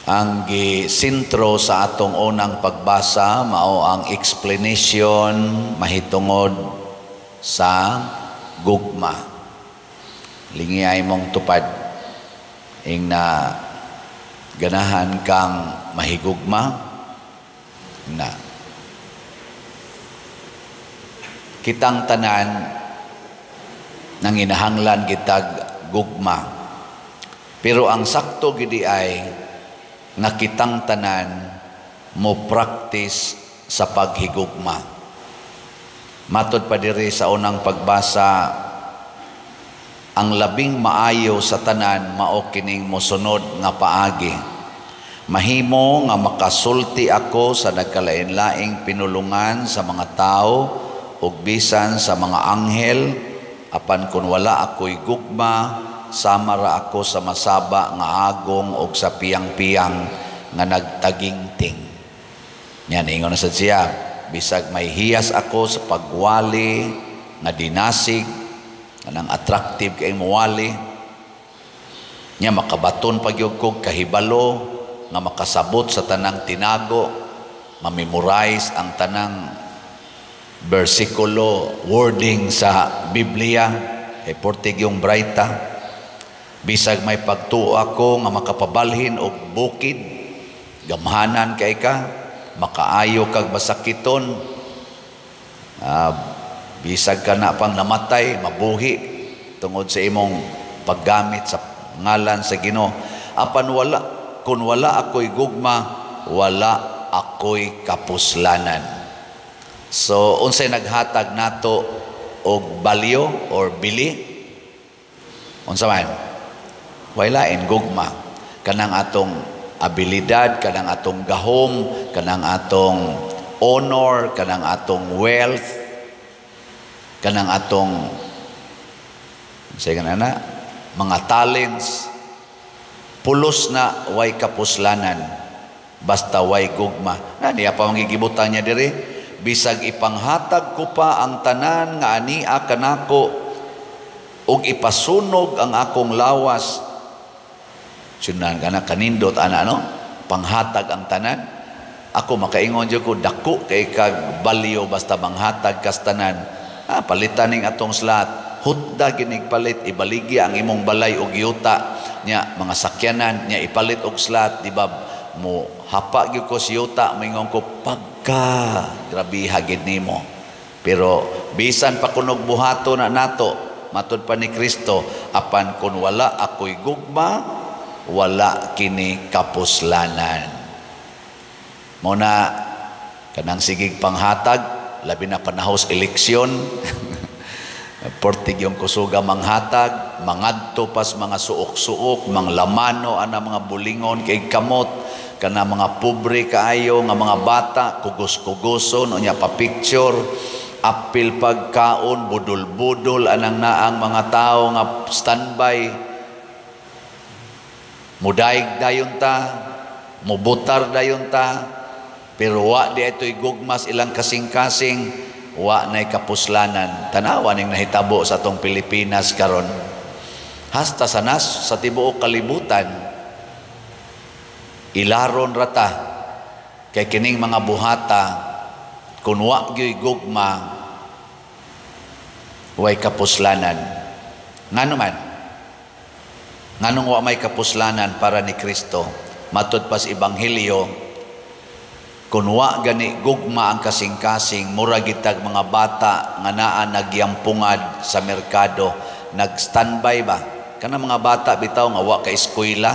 Ang gisentro sa atong unang pagbasa mao ang explanation mahitungod sa gugma. Lingiay mong tupad ing na ganahan kang mahigugma na kitang tanan nanginahanglan kitag gugma. Pero ang sakto gidi ay nga kitang tanan mo practice sa paghigugma. Matod pa diri sa unang pagbasa, ang labing maayo sa tanan mao kining mosunod nga paagi. Mahimo nga makasulti ako sa nagkalain-laing pinulungan sa mga tao ug bisan sa mga anghel, apan kun wala ako'y gugma, sama ra ako sa masaba nga agong og sa piyang-piyang nga nagtagingting. Yan, ingon na sad siya, bisag may hiyas ako sa pagwali nga dinasig, kanang attractive kay muwali, nya makabaton pagyud kog kahibalo nga makasabot sa tanang tinago, mamemorize ang tanang bersikulo, wording sa Biblia, kay portig yung braita. Bisag may pagtuo ako nga makapabalhin og bukid, gamhanan kay ka, makaayo kag masakiton, bisag ka na pang namatay, mabuhi tungod sa imong paggamit sa ngalan sa Ginoo. Apan wala, kun wala ako'y gugma, wala ako'y kapuslanan. So unsay naghatag nato og value or bili? Unsa man? Wala lain gugma. Kanang atong abilidad, kanang atong gahom, kanang atong honor, kanang atong wealth, kanang atong say na mga talents, pulos na way kapuslanan basta way gugma. Na niya pa mangigibutan niya diri, bisag ipanghatag ko pa ang tanan nga ania kanako ug ipasunog ang akong lawas. Sunan ka na kanindot ana, no? Panghatag ang tanan. Ako makaingon jud ko, dako kay kag value basta manghatag kas tanan. Palitan ning atong slot. Hutda ginig palit, ibaligi ang imong balay og yuta nya, mga sakyanan nya, ipalit og slot, di ba? Mo hapa gyud ko si yuta, moingon ko pagka grabiha gid nimo. Pero bisan pa kunog buhato na nato, matud pa ni Kristo, apan kun wala ako'y gugma, wala kini kapuslanan. Mo na kanang sigig panghatag, labi na panahos eleksyon, portig yung kusuga manghatag, mangadto pas mga suok-suok, manglamano ana mga bulingon kay kamot, kana mga pobre kaayo nga mga bata, kugos-kugoson unya pa picture, apil pagkaon, budol-budol anang naang mga tao nga standby. Mudaig dayon ta, mubutar dayon ta, pero wa di ito'y gugmas ilang kasing-kasing, wa na'y kapuslanan. Tanawa ning nahitabo sa atong Pilipinas karon. Hasta sa nas sa tibuok kalibutan, ilaron rata kay kining mga buhata, kun wa gyoy gugma, way kapuslanan. Ngano man? Nganong wa may kapuslanan para ni Kristo? Matud pas Ebanghelyo, kun wa gani gugma ang kasing-kasing, mura gitag mga bata nga naa nagyampungad sa merkado, nag-standby ba? Kana mga bata bitaw nga wa ka eskwela,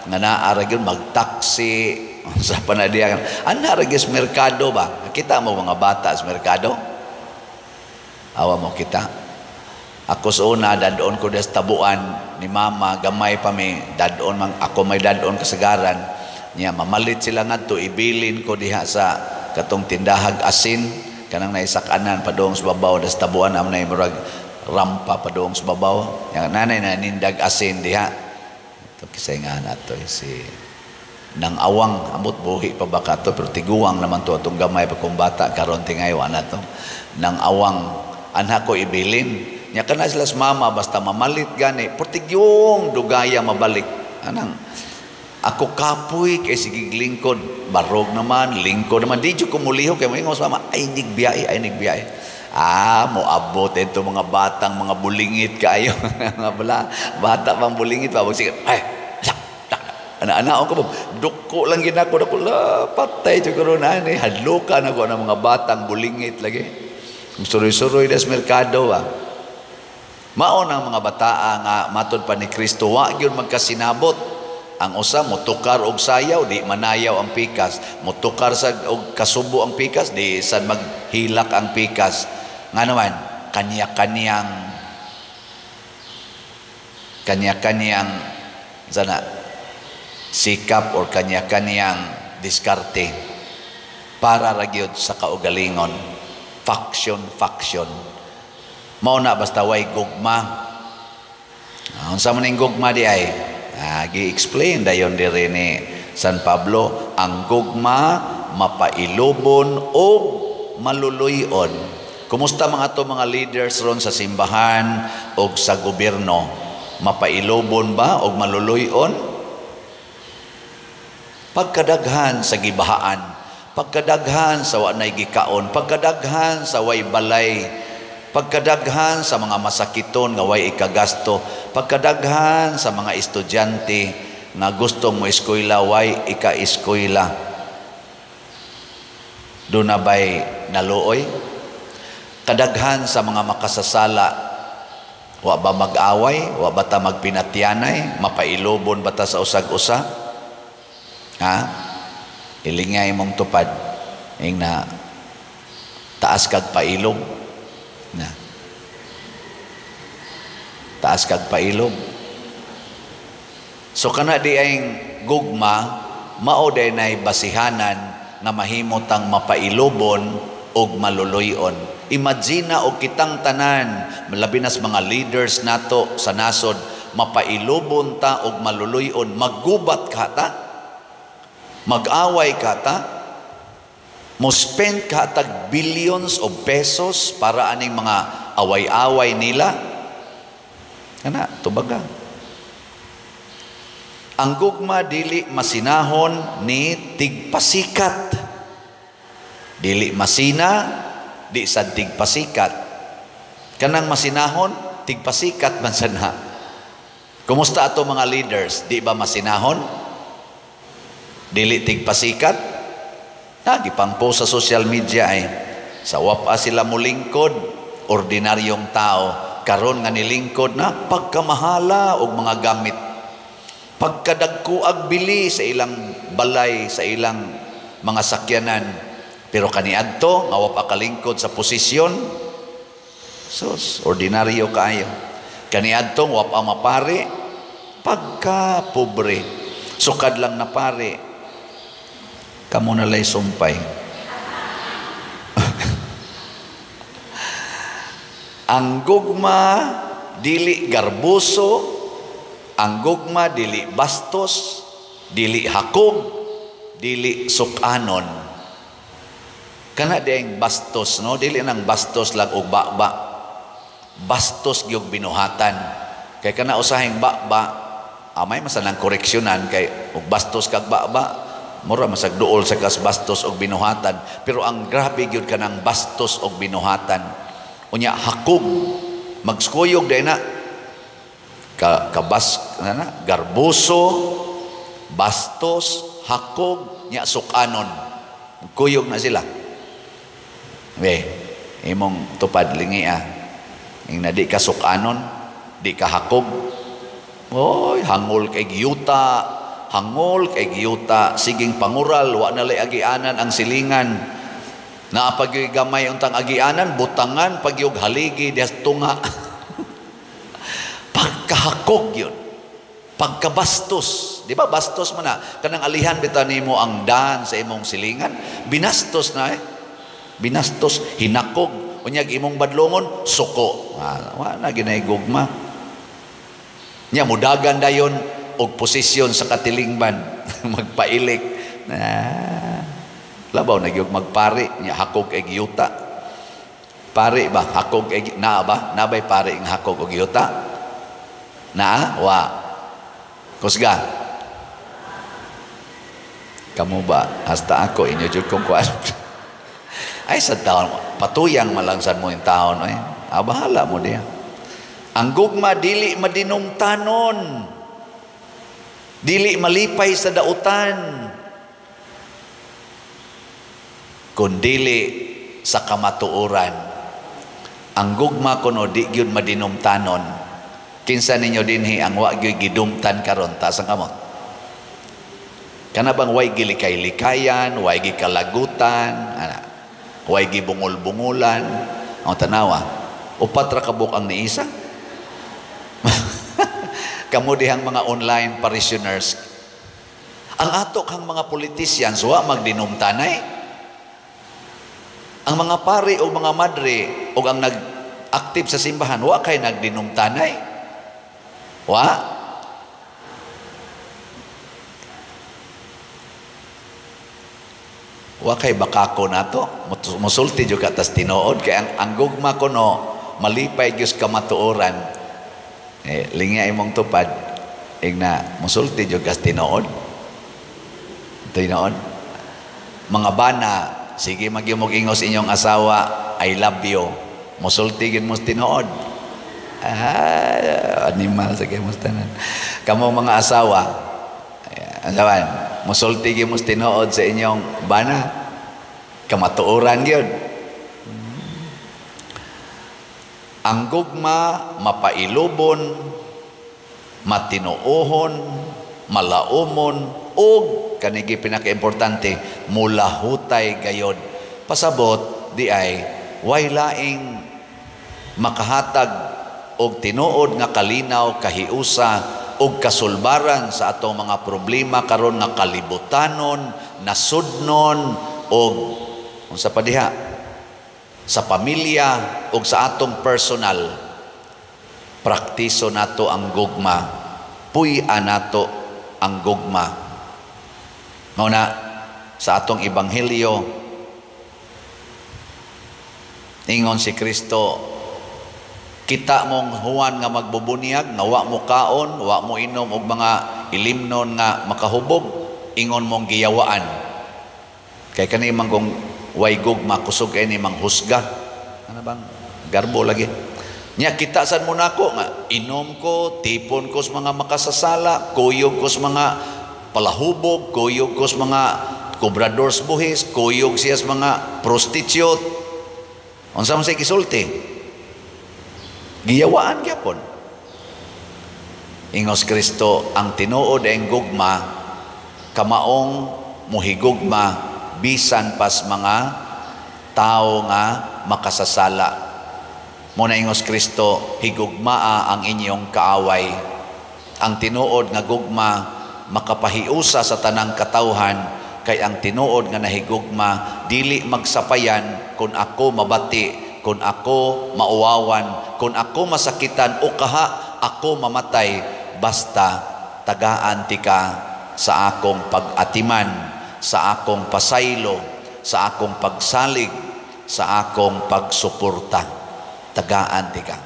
nga naa ra gyud magtaksi sa panadiyan. Ana ra gyud sa merkado ba? Kita mo mga bata sa merkado? Awa mo kita. Ako sa una, dadon ko des tabuan ni mama, gamay pa mi, dadon mang ako may dadon kasagaran. Niya mamalit sila ngadto, ibilin ko diha sa katong tindahag asin, kanang naisakanan padung sa babaw des tabuan am nay murag rampa padung sa babaw. Yang nanay na nindag asin diha. Ito kisay nga nato si nang awang amot buhi pa ba kato, pero tiguang naman to atong gamay pa kung bata karon tingay wa na to. Nang awang anha ko ibilin. Nya kana sila sa mama basta mamalit gani, portigyong dugaya mabalik. Anang Ako kapoy kay sige lingkod, barog naman, lingkod naman. Di jud ko mulihok kay moingon sa mama, ay nigbiyahe, ay nigbiyahe. Ah, moabot ito mga batang mga bulingit kaayo. Mga bala, bata pang bulingit pa. Sige, ay, sak, sak. Ana-ana ko, duko lang gid ako, dako la, patay jud ko ron ani. Hadloka na ko ang mga batang bulingit lagi. Suroy-suroy des merkado ba. Mao nang mga bataa nga matod pa ni Kristo, wa gyud magkasinabot. Ang usa motukar og sayaw, di manayaw ang pikas. Motukar sa og kasubo ang pikas, di sad maghilak ang pikas. Nga naman, kanya-kanyang sana sikap or kanya-kanyang diskarte para ra gyud sa kaugalingon. Faction, faction. Mao na basta way gugma. Unsa man ning gugma di ay? Gi-explain dayon diri ni San Pablo, ang gugma mapailubon og maluluy-on. Kumusta mga to mga leaders ron sa simbahan og sa gobyerno? Mapailubon ba og maluluy-on? Pagkadaghan sa gibahaan, pagkadaghan sa wa nay gikaon, pagkadaghan sa way balay, pagkadaghan sa mga masakiton nga way ikagasto, pagkadaghan sa mga estudyante nga gusto mo eskwela way ika-eskwela, doon na ba'y naluoy? Kadaghan sa mga makasasala, wa ba mag-away? Wa ba ta magpinatyanay? Mapailobon ba ta sa usag-usa? Ha? Ilingay mong tupad. Ing na taas kag pailog. Na. Taas kag pailog. So kana di ay gugma, mao day nay basihanan nga mahimo tang mapailobon og maluluy-on. Imagine na og kitang tanan, labi nas mga leaders nato sa nasod, mapailobon ta og maluluy-on, maggubat ka ta, mag-away ka ta, mo spend ka tag billions of pesos para aning mga away-away nila. Kana, tubaga. Ang gugma dili masinahon ni tigpasikat. Dili masina, di sad tigpasikat. Kanang masinahon, tigpasikat man sana. Kumusta ato mga leaders? Di ba masinahon? Dili tigpasikat? Nagipang-post sa social media ay. Sa wapa sila mulingkod, ordinaryong tao. Karon nga nilingkod na pagkamahala og mga gamit. Pagkadagkuag bili sa ilang balay, sa ilang mga sakyanan. Pero kaniadto nga wa pa kalingkod sa posisyon, sus, ordinaryo kaayo. Kaniadto wa pa mapari, pagka pobre. Sukad lang na pare, kamo na lay sumpay. Ang gugma dili garbuso, ang gugma dili bastos, dili hakog, dili sukanon. Kana diyang bastos, no? Dili nang bastos lang og bakba. Bastos gyud binuhatan. Kay kana usahing bakba, amay masanang koreksyonan kay og bastos kag bakba, mura masag duol sa kas bastos og binuhatan. Pero ang grabe gyud kanang bastos og binuhatan. Unya hakog, magskuyog day na kabas na garbuso, bastos, hakog, nya sukanon. Kuyog na sila. We, imong tupad lingi ah. Ing na di ka sukanon, di ka hakog. Oy, hangol kay giyuta, hangol kay giyuta, siging pangural, wa na lay agianan ang silingan. Naa pagyoy gamay untang agianan, butangan pagyog haligi dias tunga. Pagkahakog yun. Pagkabastos. Di ba bastos man na? Kanang alihan bitaw nimo ang daan sa imong silingan, binastos na eh. Binastos, hinakog. Unyag imong badlongon, suko. Wa na ginay gugma. Nya mudagan dayon og posisyon sa katilingban. Magpailik. Labaw na gyud magpari, nya hakog ay giyuta. Pari ba hakog ay naa ba? Nabay pari nga hakog og giyuta? Naa wa. Kusga. Kamo ba? Hasta ako, inyo jud kong kuan. Ay, sa taon, patuyang malangsan mo yung taon. Eh. Ah, bahala mo diya. Ang gugma, dili madinumtanon. Dili malipay sa dautan. Kun dili sa kamatuoran. Ang gugma kuno di gyud madinumtanon. Kinsa ninyo dinhi ang wa gyud gidumtan karon, taas ang kamot? Kana bang way gilikay-likayan, way gikalagutan, ana, way gibungol-bungulan? Ang tanawa, upat ra kabuk ang niisa. Kamo dihang mga online parishioners, ang ato kang mga politicians wa magdinumtanay. Ang mga pari o mga madre o ang nag-active sa simbahan, wa kay nagdinumtanay. Wa? Wa kay bakako nato, musulti jud ka tas tinuod kay ang gugma kuno malipay gyud kamatuoran. Eh, lingya imong tupad, igna musulti jud kas tinuod. Tinuod. Mga bana, sige magyumog ingos inyong asawa, "I love you." Musulti gyud mo tinuod. Ah, animal sige mo tanan. Kamo mga asawa, asawan, musulti gyud mo tinuod sa inyong bana. Kamatuoran gyud. Ang gugma mapailubon, matinuohon, malaumon, ug kanigi pinakaimportante, mulahutay gayod. Pasabot di ay way laing makahatag og tinuod nga kalinaw, kahiusa og kasulbaran sa atong mga problema karon nga kalibutanon, nasudnon og unsa pa diha sa pamilya og sa atong personal. Praktiso nato ang gugma, puy-an nato ang gugma. Mao na sa atong ebanghelyo, ingon si Kristo, kita mong Juan nga magbubunyag, nga wa mo kaon, wa mo inom og mga ilimnon nga makahubog, ingon mong giyawaan. Kay kani man kung way gugma, kusog kay ni manghusga. Ano bang garbo lagi? Nya kita sad mo nako nga inom ko, tipon ko sa mga makasasala, kuyog ko sa mga palahubog, kuyog ko sa mga kobradors buhis, kuyog siya sa mga prostitute. Unsa man say gisulti? Giyawaan gyapon. Ingos Kristo, ang tinuod ang gugma kamaong muhigugma bisan pas mga tao nga makasasala. Muna ingos Kristo, higugmaa ang inyong kaaway. Ang tinuod nga gugma makapahiusa sa tanang katawhan, kay ang tinuod nga nahigugma dili magsapayan kung ako mabati, kung ako mauwawan, kung ako masakitan o kaha ako mamatay, basta tagaan tika sa akong pag-atiman, sa akong pasaylo, sa akong pagsalig, sa akong pagsuporta. Tagaan tika.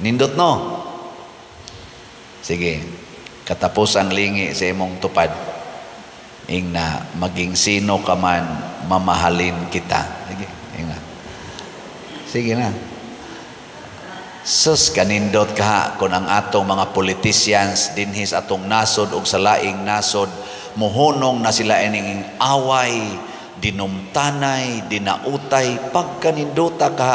Nindot no? Sige, katapos ang lingi sa imong tupad, ingna, maging sino ka man, mamahalin kita. Sige, ingna. Sige na. Sus, kanindot ka kung ang atong mga politicians dinhi sa atong nasod og sa laing nasod, muhunong na sila ining away, dinumtanay, dinautay, pagkanindota ka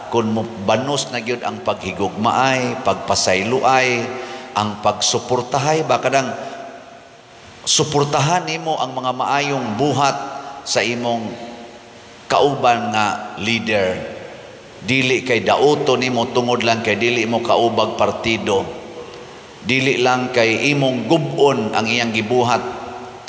kung banos na gyud ang paghigugmaay, pagpasayloay, ang pagsuportahay, baka dang suportahan nimo ang mga maayong buhat sa imong kauban nga leader. Dili kay dauto nimo tungod lang kay dili mo kaubag partido. Dili lang kay imong gubon ang iyang gibuhat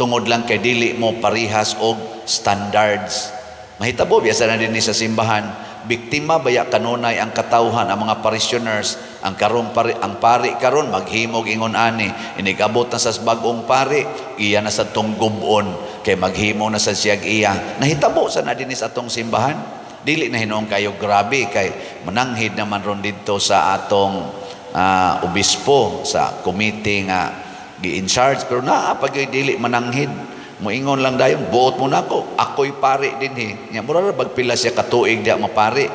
tungod lang kay dili mo parihas og standards. Mahitabo biya na dinhi sa simbahan, biktima baya kanunay ang katawhan, ang mga parishioners, ang karong pari, ang pari karon maghimog ingon ani, inigabot na sa bag-ong pari, iya na sa tong gubon kay maghimo na sa siyag iya. Nahitabo sa na dinhi sa atong simbahan. Dili na hinuon kayo grabe kay mananghid naman ron didto sa atong obispo sa committee nga gi in charge, pero naa pag dili mananghid. Moingon lang dayon, buot mo nako, ako'y pari dinhi. Nya mura ra bag pila siya katuig diha mapari.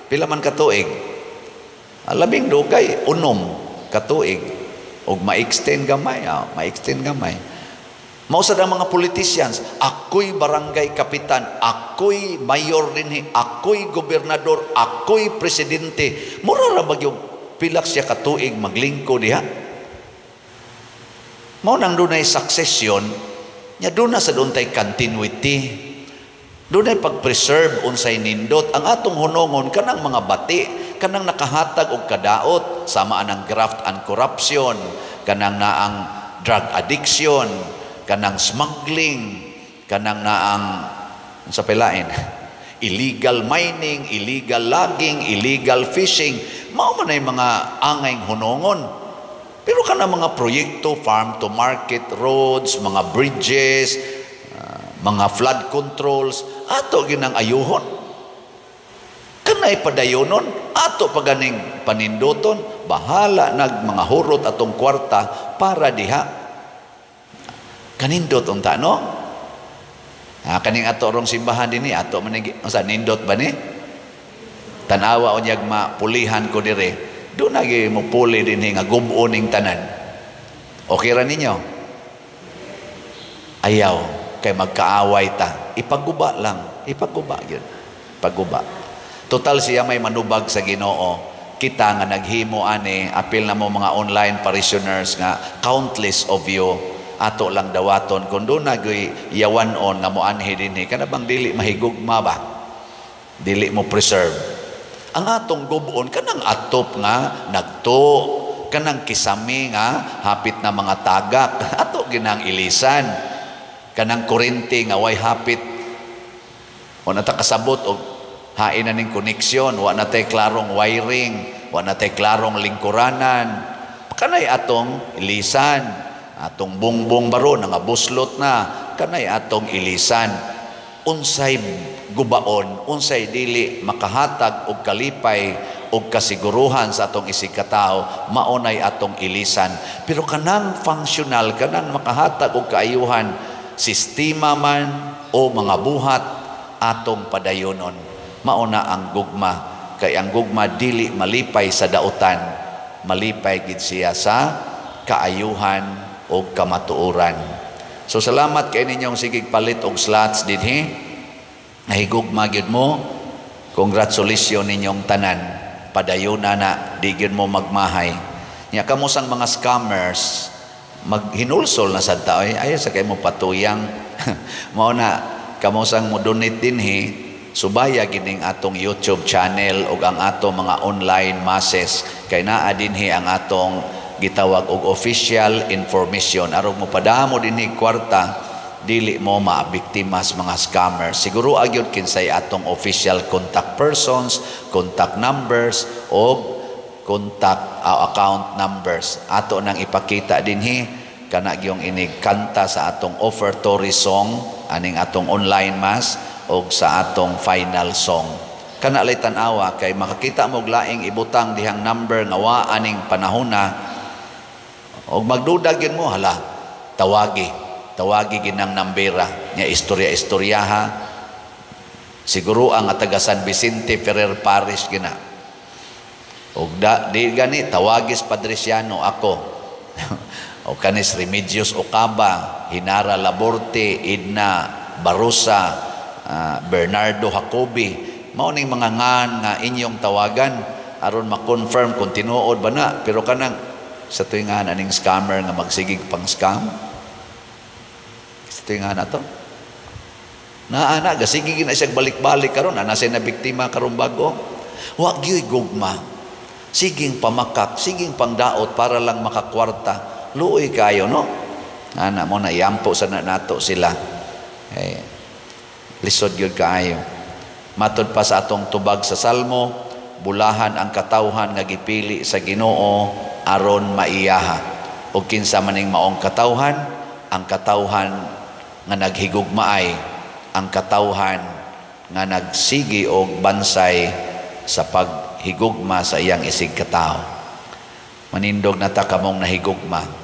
Pila man katuig? Labing dugay, 6 katuig. Og ma-extend gamay, ma-extend gamay. Mao sad ang mga politicians, ako'y barangay kapitan, ako'y mayor dinhi, ako'y gobernador, ako'y presidente. Mura ra bag yung pilak siya katuig maglingko diha. Mao nang dunay succession, nya doon na sa doon tay continuity. Doon ay pag-preserve unsay nindot. Ang atong hunongon, kanang mga bati, kanang nakahatag og kadaot, sama anang graft and corruption, kanang naang drug addiction, kanang smuggling, kanang naang sa pilain, illegal mining, illegal logging, illegal fishing. Mao man ay mga angay hunongon. Pero kana mga proyekto, farm to market roads, mga bridges, mga flood controls, ato ginang ayuhon. Kanay padayonon, ato paganing paninduton, bahala nag mga hurot atong kwarta para diha. Kanindot unta, no? Kaning ato rong simbahan dinhi, ato man unsa nindot ba ni? Tan-awa unyag mapulihan ko dire. Doon lagi mo puli din nga gubuon ning tanan. Okay ra ninyo? Ayaw kay magkaaway ta. Ipaguba lang, ipaguba gyud. Paguba. Total siya may manubag sa Ginoo. Kita nga naghimo ani, apil na mo mga online parishioners nga countless of you, ato lang dawaton kung doon nagoy yawan-on nga moanhi dinhi, kana bang dili mahigugma ba? Dili mo preserve. Ang atong gubuon kanang atop nga nagto, kanang kisami nga hapit na mga tagak, ato ginang ilisan, kanang kurente nga way hapit o na ta kasabot og hain na ning koneksyon, wa na tay klarong wiring, wa na tay klarong lingkuranan, kanay atong ilisan, atong bungbong baro nga buslot na, kanay atong ilisan. Unsay gubaon, unsay dili makahatag og kalipay og kasiguruhan sa atong isig katao, maunay atong ilisan. Pero kanang functional, kanang makahatag og kaayuhan, sistema man o mga buhat, atong padayonon. Mauna ang gugma, kay ang gugma dili malipay sa dautan, malipay gid siya sa kaayuhan o kamatuoran. So salamat kay ninyong sigig palit og slots dinhi. Nahigugma gyud mo. Congratulations ninyong tanan. Padayuna na, di gyud mo magmahay. Nya kamo sang mga scammers, maghinulsol na sad ta oy, ayaw sa kay mo patuyang. Mao na kamo sang mo donate dinhi, subaya gining atong YouTube channel ug ang atong mga online masses kay naa dinhi ang atong gitawag og official information aron mo padamo dinhi kwarta, dili mo maabiktima sa mga scammers. Siguro agyod kinsay atong official contact persons, contact numbers o contact account numbers. Ato nang ipakita dinhi kana gyung inig kanta sa atong offertory song aning atong online mass og sa atong final song. Kana lay tan-awa kay makakita mo og laing ibutang dihang number nga wa aning panahona og magduda gyud mo, hala, tawagi. Tawagi ginang nambera nya istorya-istoryaha. Siguro ang taga San Vicente Ferrer Parish gina. Og da, di gani tawagis Padriciano ako. O kanis Remedios Ocaba, Hinara Laborte, Edna Barosa, Bernardo Jacobi. Mao ning mga ngan nga inyong tawagan aron ma-confirm kung tinuod ba na. Pero kanang sa tuwingan aning scammer nga magsigig pang scam. Sa tuwingan na to. Naa na gasigi na siya balik-balik karon, ana siya na biktima karon bago. Wa gyud gugma. Siging pamakak, siging pangdaot para lang makakwarta. Luoy kayo, no? Ana mo na iampo sa nato sila. Eh, lisod gyud kaayo. Matod pa sa atong tubag sa Salmo, bulahan ang katawhan nga gipili sa Ginoo aron maiyaha. Og kinsa maning maong katawhan, ang katawhan nga naghigugmaay, ang katawhan nga nagsigi og bansay sa paghigugma sa iyang isig katawo. Manindog na ta kamong nahigugma.